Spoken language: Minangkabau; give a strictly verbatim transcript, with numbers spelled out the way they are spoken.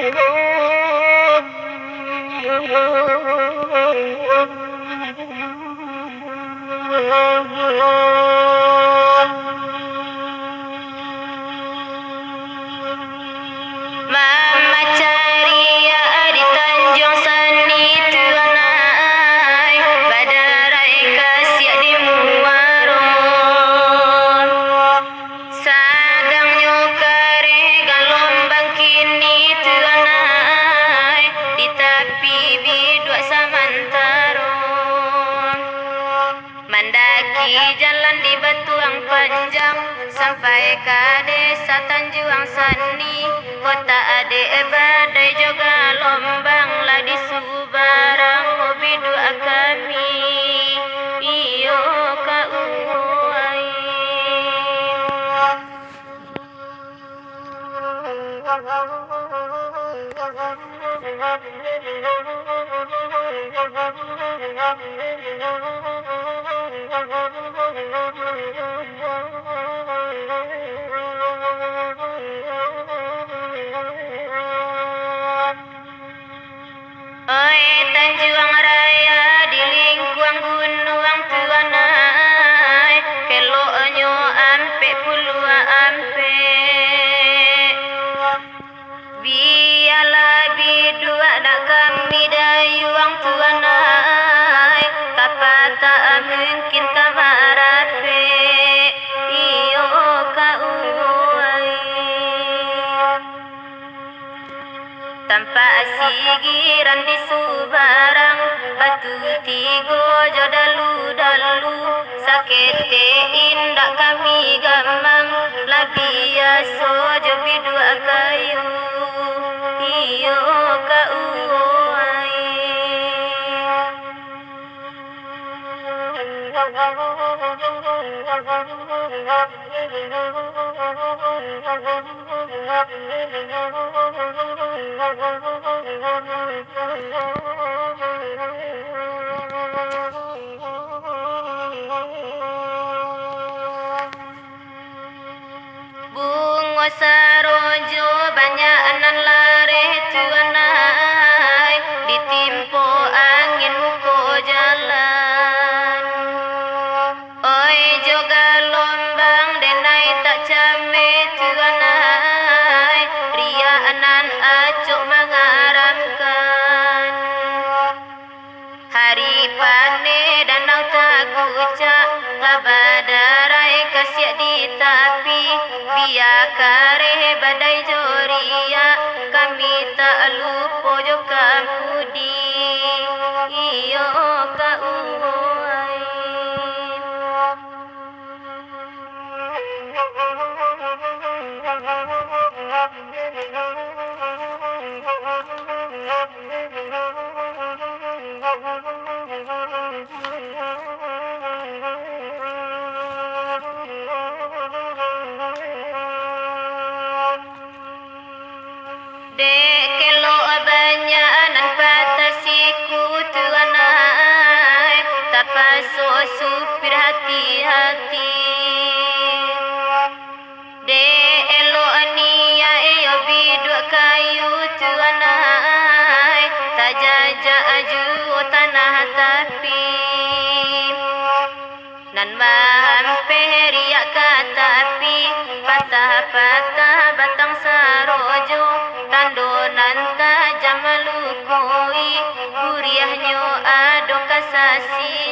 Mamacariak di Tanjuang Sani, Tuan ai, badarai kasiak di muaro. Sadangnyo kareh galombang kini, Tuan ai, di tapi biduak samantaro. Mandaki jalan di Batuang Panjang, sampai ka desa Tanjuang Sani, kota adek badai jo galombang, lah di subarang biduak kami, iyo ka uwai. Oi Tanjuang Raya di lingkuang gunuang, Tuan ai, keloknyo ampek puluah ampek. Bialah biduak nak kami dayuang, Tuan ai, ka patah mungkin ka marapek, iyo ka uwai. Tampak sigiran di subarang, batu tigo jo dalu-dalu, saketek indak kami gamang, lah biaso jo biduak kayu, iyo ka uwai. Bungo sarojo banyak nan lareh, Tuan ai, ditimpo angin muko jalan. Oi jo galombang denai tak cameh, Tuan ai, riak nan acok mangaramkan. Hari paneh danau tagucak, lah badarai kasiak di tapi, bia kareh badai jo riak, kami tak lupo jo kamudi, iyo ka uwai. Dek kelok banyak nan patah siku, Tuan ai, tapaso supir hati-hati. Dek elok niaik iyo biduak kayu, Tuan ai, tajajak juo tanah tapi. Nan maampeh riak ka tapi, patah-patah batang sarojo, tando nan tajam malukoi, guriahnyo ado ka sasi.